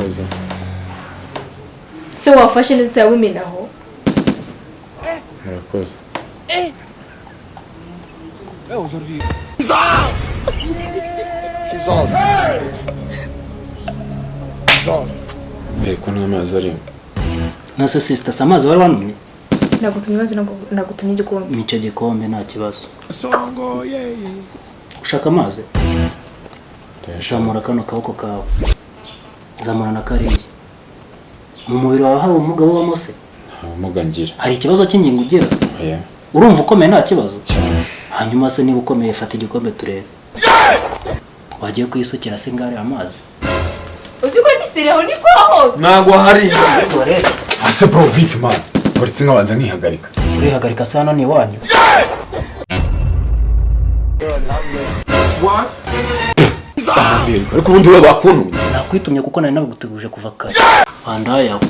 Murakoze. Se wafashe neza utayabumenaho? Murakoze. Mbere ko nta mazi arimo. Nase sister, si amazi wari wanumye? Nagutumye amazi, nagutumye igikombe. Nicyo gikombe, nta kibazo. Ushaka amazi? Zamura kano kaboko kawe, zamura na kariya. Mu mubiri wawe hari ubumuga bubamo se? Nta bumuga ngira. Hari ikibazo cy'ingingo ugira? Oya. Urumva ukomeye, nta kibazo? Cyane. Hanyuma se niba ukomeye, fata igikombe turebe. Wagiye kuyisukira se ngare amazi? Uzi ko nisereho ni kwaho. Ntabwo hari. Rero. Ase bro, vipi man? Uretse nkabanza nkihagarika. Urihagarika se hano ni iwanyu? Ariko ubundi wowe bakuntumye. Nakwitumye kuko nari nabiguteguje kuva kare wandayawe.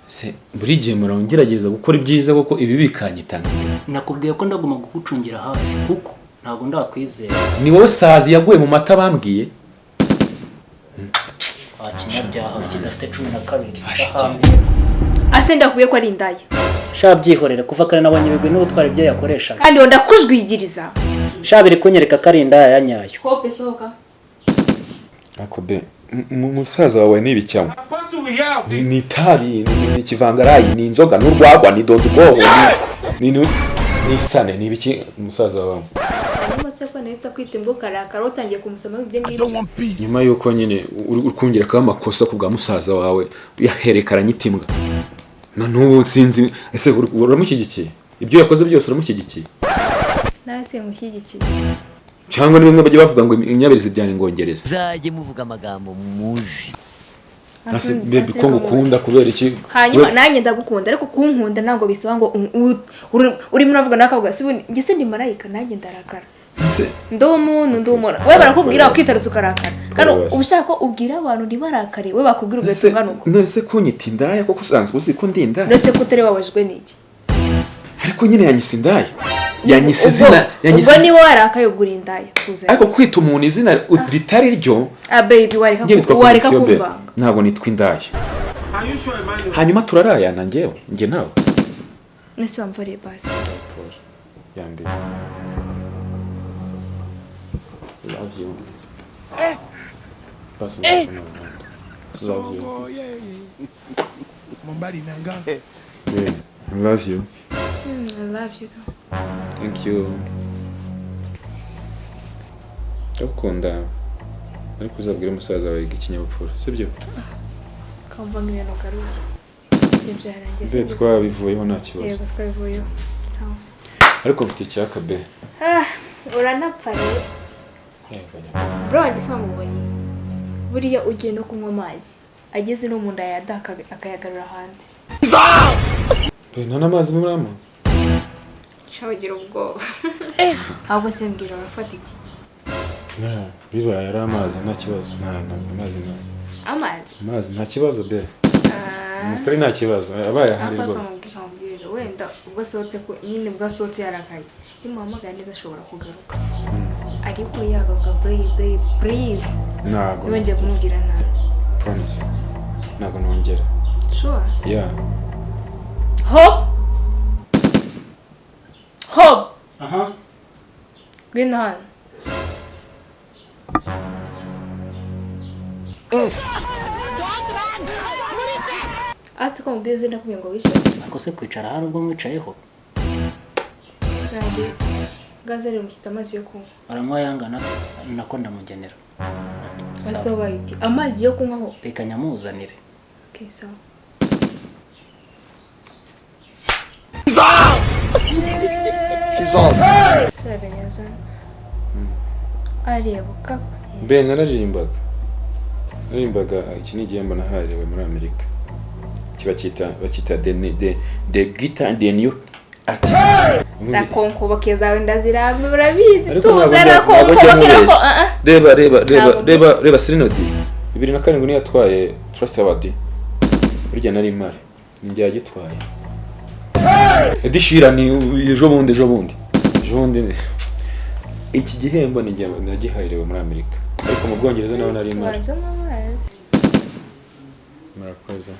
Se buri gihe murangerageza gukora ibyiza kuko ibi bikanyitana. Nakubwiye ko ndaguma kugucungira hafi kuko ntabwo ndakwizera. Ni wowe sazi yaguye mu mata bambwiye. Wa kinyabyaha we kidafite 12 ahambye. Ase ndakubwiye ko ari indaya. Sha byihorere, kuva kare nabonye ibigwi n'ubutwari ibyo yakoreshaga. Kandi wenda kujwigiriza. Sha biri kunyereka ko ari indaya ya nyayo. Hope, sohoka. Ariko be, musaza wawe ni ibicyamo. Ni itabi, ni ikivangarayi, ni inzoga, ni urwagwa, ni dondubwobo, ni isane, ni ibiki musaza wawe. Hanyuma se ko nahise kwita imbwa ukarakara utangiye kumusoma ibyo ngibyo? Nyuma yuko nyine uri kongera kuba amakosa ku bwa musaza wawe yaherekana imbwa. Na n'ubu sinzi, ese uramushyigikiye? Ibyo yakoze byose uramushyigikiye? Nawe se ngushyigikiye? Cyangwa ni bimwe bajya bavuga ngo inyabirizi byane ngongereza. Muzajye muvuga amagambo muzi. Ase baby, ko ngukunda kubera iki? Hanyuma nanjye ndagukunda, ariko kunkunda ntabwo bisaba ngo urimo uravuga nawe akavuga si ubundi njye se ndi marayika? Nanjye ndarakara. Ndi umuntu, ndi umuntu. We barakubwira ukitarutsa ukarakara, kandi uba ushaka ko ubwira abantu ntibarakare, we bakubwira ugahita ungana uko. None se kunyita indaya koko usanzwe uzi ko ndi indaya? None se ko utari wabajwe n'iki? Ariko nyine yanyise indaya, yanyise Ubwo- izina, yanyise Ubwo niba warakaye ubwo uri indaya tuze. Ariko kwita umuntu izina ritari ryo. Ah baby, wareka Njye nitwa wareka Connection be. kumvanga. Ntabwo nitwa indaya. Hanyuma turarayana njyewe, njye nawe. Nese wamvariye basi. Ya mbere. Love you. Basi nzakubona. Love you. Yeah, I love you. I love you too. Thank you. Ndagukunda. Ariko uzabwire musaza wawe ikinyabupfura, sibyo? Kamva ibintu ugaruye. Ibyo byarangiye. Mbe Sibyo? twabivuyeho nta kibazo. Yego, twabivuyeho. Sawa. Ariko mfite icyaka be. Ah, uranapfa rero. Bro wanjye se wamubonye? Buriya ugiye no kunywa amazi ageze no mu nda yadaka akayagarura hanze. Be nta n'amazi muramo. Shaho ugira ubwoba. Ahubwo se mbwira, urafata iki? Nta, bibaye ari amazi nta kibazo. Nta amazi nta. Amazi? Amazi nta kibazo be. Ah. Kuri nta kibazo abaye ahari Apa rwose. kamubwira kamubwira wenda ubwo asohotse, ko nyine ubwo asohotse yarakaye, nimuhamagara neza ashobora kugaruka, ariko yagaruka, baby, baby please. Ntabwo. Ntiwongeye kumubwira nabi. Promise. Ntabwo nongera. Sure? Yeah. Hope, Hope. Aha. Ngwino hano. Asi ko mubwiye uzi ndakubwiye ngo wicare. Ariko se kwicara hari ubwo mwicayeho? Nanjye ngaze rero mushyitse amazi yo kunywa. Baranywa yangana nako ndamugenera. Basobaye uti amazi yo kunywa ho? Reka nyamuzanire. Okay, sawa. Shaka arebuka. Mbe nararirimbaga. Naririmbaga, iki ni igihembo naharewe muri Amerika. Kiba cyita bakita the guitar, the new artist. Rakonkobokeye zawe ndaziramba, urabizi. Ariko ntabwo Tuza. ntabwo njya Rakonkobokera ko mubeshya. ah ah. Reba, reba, reba. Ntabwo. Reba, reba Celine Dion. 2007 niyo yatwaye Trust Award. Burya nari mpari. Ni njye yagitwaye. Ed Sheeran ejo bundi, ejo bundi. Ejo bundi iki gihembo ni njye nagiharewe muri Amerika. Ariko mu Bwongereza naho nari mpari. Tubanze unywe amazi. Murakoze.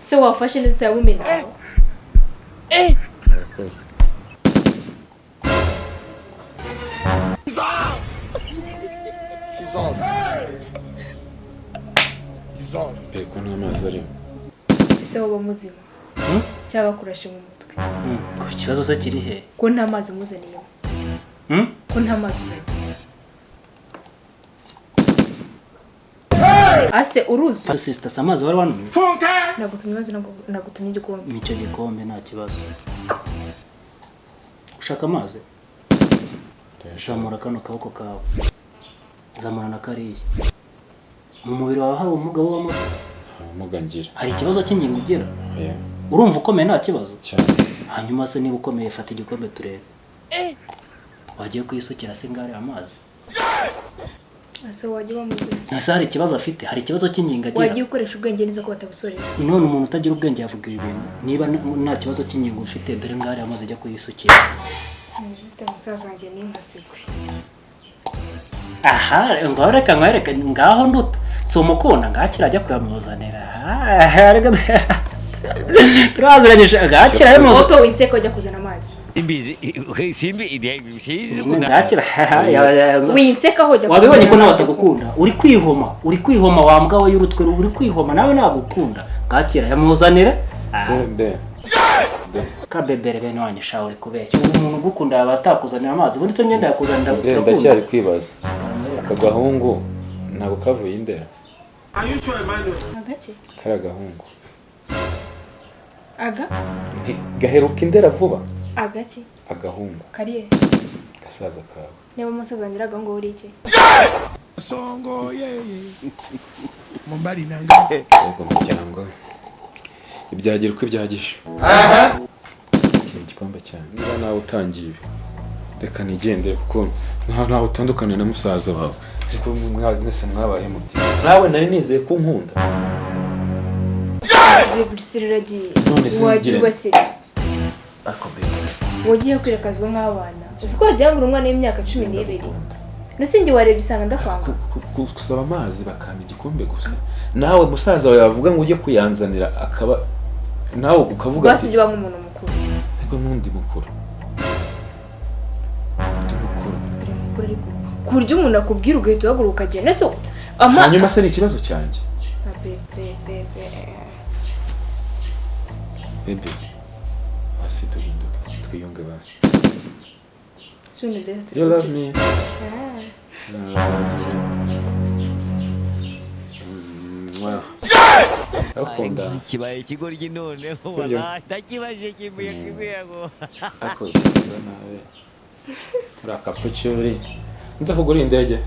Se wafashe neza utayabumena. Murakoze. Beko nta mazi arimo. Ese wowe muzima? Cyaba kurashe mu mutwe. Ku kibazo se kiri he? Ko nta mazi umuzaniye. Ko nta mazi uzanye. Ase uruzu. Sister, amazi wari wanumye? Nagutumye amazi, nagutumye igikombe. Nicyo gikombe nta kibazo. Ushaka amazi? Zamura kano kaboko kawe. Zamura na kariya. Mu mubiri wawe hari ubumuga bubamo? Ubumuga ngira. Hari ikibazo cy'ingingo ugira? Urumva ukomeye nta kibazo? Cyane. Hanyuma se niba ukomeye fata igikombe turebe. Wagiye kwisukira se ngare amazi? Ase wagiye bamuzana. Ntase hari ikibazo afite, hari ikibazo cy'ingingo agira. Wagiye ukoresha ubwenge neza ko batabusorera. None umuntu utagira ubwenge yavuga ibi bintu. Niba nta kibazo cy'ingingo ufite dore ngare amazi ajya kuyisukira. Mfite musaza wanjye n'inkasigwe. Aha, ngaho reka nkwereke ngaho nduta. Si umukunda ngakira ajya kuyamuzanira. Turaziranyije ngakira yamuzanira. Ope winseko ajya kuzana amazi. Ngakira. Winseka aho ujya. Wabibonye ko nawe atagukunda. Uri kwihoma, uri kwihoma wa mbwa we y'urutwe, uri kwihoma nawe nagukunda. Ngakira yamuzanira. Sembe. Kabebere bene wanyu sha uri kubeshya. Ubu umuntu ugukunda yaba atakuzanira amazi. Ubundi se ngenda yakuzanira. Ndacyari kwibaza. Aka gahungu ntabwo kavuye indera. Agaki? Kari gahungu. Aga? Gaheruka indera vuba. Agaki? Agahungu. Kariye. Gasaza kawe. Niba musaza ngira agahungu uri iki? Songo yeye. Mumbari nanga. Yego muryango. Ibyagira uko ibyagisha. Iki gikombe cyane. Niba nawe utangiye ibi. Reka nigendere kuko ntaho utandukaniye na musaza wawe. Ariko mwese mwabaye muti. Nawe nari nizeye ko unkunda. Wagiye kwirakazwa nk'abana. Uzi ko wagira ngo umwana w'imyaka 12. Nusinge warebye isanga ndakwanga. Gusaba amazi bakampa igikombe gusa. Nawe musaza wawe yavuga ngo ujye kuyanzanira akaba nawe ukavuga ati basi uba nk'umuntu mukuru. Ariko n'undi mukuru. Ndi mukuru. Uri mukuru ariko ku buryo umuntu akubwira ugahita uhaguruka ukagenda. Ese hanyuma se ni ikibazo cyanjye. Bebe, basi duhinduke, twiyunge basi. You love me. Ndakunda. Kibaye ikigoryi noneho ndakibaje kimbuye kigwego. Ako nawe. Uri akapucyuri. Ndakugura indege.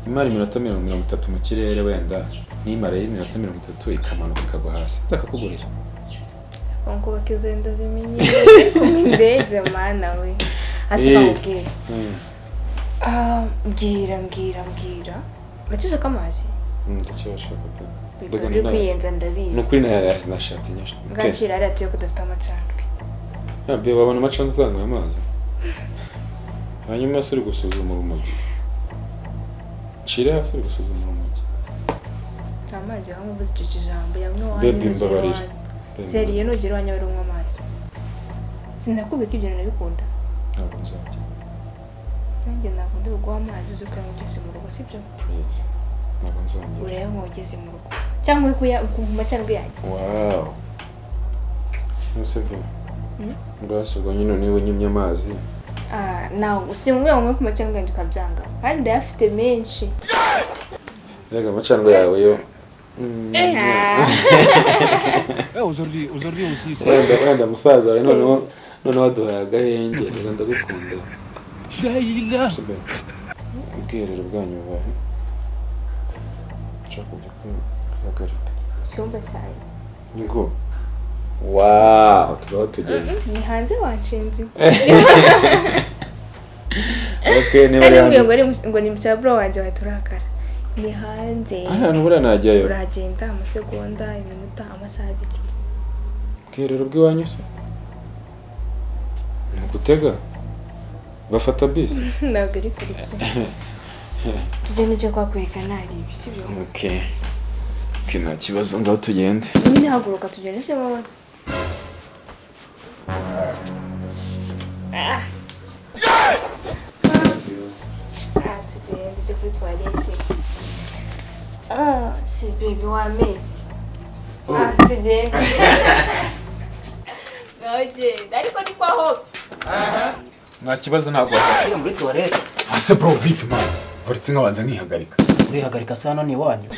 Imara iminota 30 mu kirere wenda nimara y'iminota 30 ikamanuka ikagwa hasi. Ndakakugurira. Onko bakizenda zimenye kumindege mana we. Asika ubwira. Mbwira. Uracishaka amazi? Ndacyashaka pe. Uri kwiyenza ndabizi. Nukuri nashatse nyasha. Ngakira ari atiyo kudafite amacandwe. Be wabona amacandwe utanga amazi. Hanyuma se uri gusuzuma urumogi. Nshire hasi uri gusuzuma urumogi. Amazi hamwe uvuze icyo kijambo yamwe wanyu. Baby mbabarira. Seriye nugera iwanyu wari unywa amazi. Sinakubika ibyo nabikunda. Ntabwo nzajya. Nanjye ntabwo ndi buguha amazi uzi ko ugeze mu rugo sibyo? Please. Ntabwo nzongera. Urebe ngo ugeze mu rugo. Cyangwa ku macandwe yanjye. Wow. Musebye. Mbese ubwo nyine niba unyimye amazi. Nawe sinkubwira ngo ku macandwe yanjye ukabyanga. Kandi ndayafite menshi. Rega amacandwe yawe yo. Wenda musaza wawe noneho waduhaye agahenge. Rega ndagukunda. Ubwiherero bwanyu bubahe. Nshaka kujya kwihagarika. Icyumba cyanjye. Niko. Wow, tubaho tugenda. Ni hanze wanshinze. Okay, niba ari hanze. Ngo ni mu cya bro wanjye wahita urakara. Ni hanze. Ahantu buriya najyayo. Uragenda amasegonda, iminota, amasaha abiri. Ubwiherero bw'iwanyu se? Ni ugutega? Bafata bisi? Ntabwo ari kure. Tugende ujye kwakwereka nari ibi, sibyo? Okay. Okay, nta kibazo, ngaho tugende. Nyine haguruka tugende se wowe. Ah. Ah, tugende tujye kuri toilette. Ah, si baby wameze. Ah, tugende. Ngaho genda, ariko ni kwa Hope. Nta kibazo, ntabwo wafashe. Ushyira muri toilette. Ase bro, vipi man? Uretse nkabanza nkihagarika. Urihagarika se hano ni iwanyu?